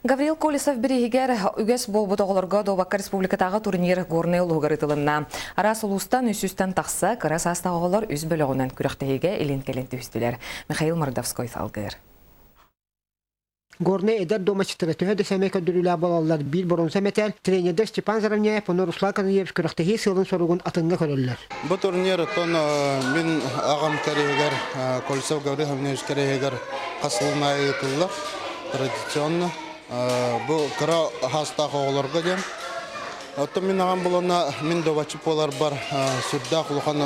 Гаврил Колесов бирииһигэр үгэс буолбут оҕолорго дуобакка республикатааҕы турнир Горнай улууһугар ыытылынна. Араас улуустан 300-тэн тахса кыра саастаах оҕолор үс бөлөҕүнэн күрэхтэһиигэ илин-кэлин түһүстүлэр. Михаил Мордовской салгыыр. Горнай эдэр дуомаччыттара төһө да сэмэй көрдөрүүлээх буолаллар биир боруонса мэтээл тренердэр Степан Заровняев уонна Руслан Корнеевич күрэхтэһии сыалын-соругун атыҥҥа көрөллөр. Бу турнир оттон мин аҕам кэриһигэр Колесов Гаврил Хаминович кэриһигэр хас сылын аайы ыытыллар традиционно. Бу кыра хаастаах оҕолорго диэн. Оттон мин аҕам булана мин добаччы буоларбар сүрдээх улахан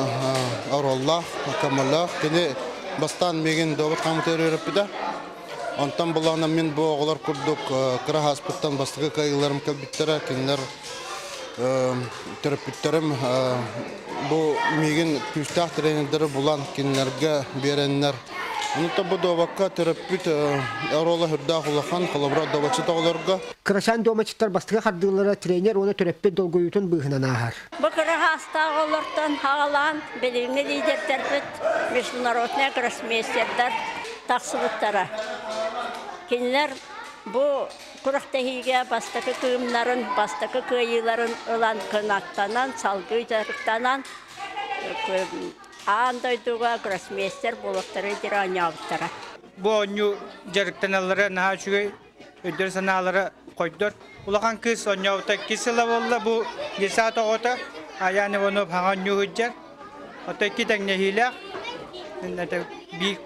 оруоллаах, көмөлөөх. Кини бастаан миигин добут хаамытыгар үөрэппитэ. Онтон булана мин бу оҕолор курдук кыра хааспыттан бастакы кыайыыларым кэлбиттэрэ. Кинилэр төрөппүттэрим бу миигин күүстээх тренердэри булан кинилэргэ биэрэннэр Онуттан бу дуобакка төрөппүт оруола сүрдээх улахан, холобура дуобаччыт оҕолорго. Кырачаан дуомаччыттар бастакы хардыылара тренер уонна төрөппүт долгуйуутун быыһынан ааһар. Бу кыра саастаах оҕолортон саҕалаан билиҥҥи лидердэрбит международнай гроссмейстердар тахсыбыттара. Кинилэр бу Күрэхтэһиигэ бастакы кыымнарын, бастакы кыайыыларын ылан кынаттанан, салгыы дьарыктанан аан дойдуга гроссмейстер буолуохтара диэн оонньообуттара. Бу оонньуу дьарыктаналлара наһаа үчүгэй, өйдөр санаалара хойдор. Улахан кыыс оонньообута икки сыла буолла, бу десант оҕото Аян Иванов хаҥа оонньуу сылдьар. Ото икки тэҥнэһиилээх,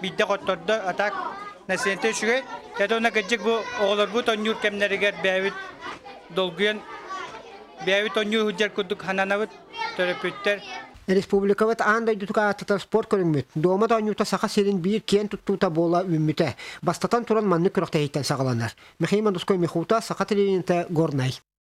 биирдэ хоттордо, а так насилиете үчүгэй. Это уонна кырдьык бу оҕолорбут оонньуур кэмнэригэр бэйэбит долгуйан бэйэбит оонньуу сылдьар курдук сананабыт төрөппүттэр. Республикабыт аан дойдутугар ааттатар спорт көрүҥмүт дуомат оонньуута Саха сирин биир киэн туттуута буола үүммүтэ. Бастатан туран маннык күрэхтэһииттэн саҕаланар. Михаил Мандуской Михута, Саха телевидениета, Горнай.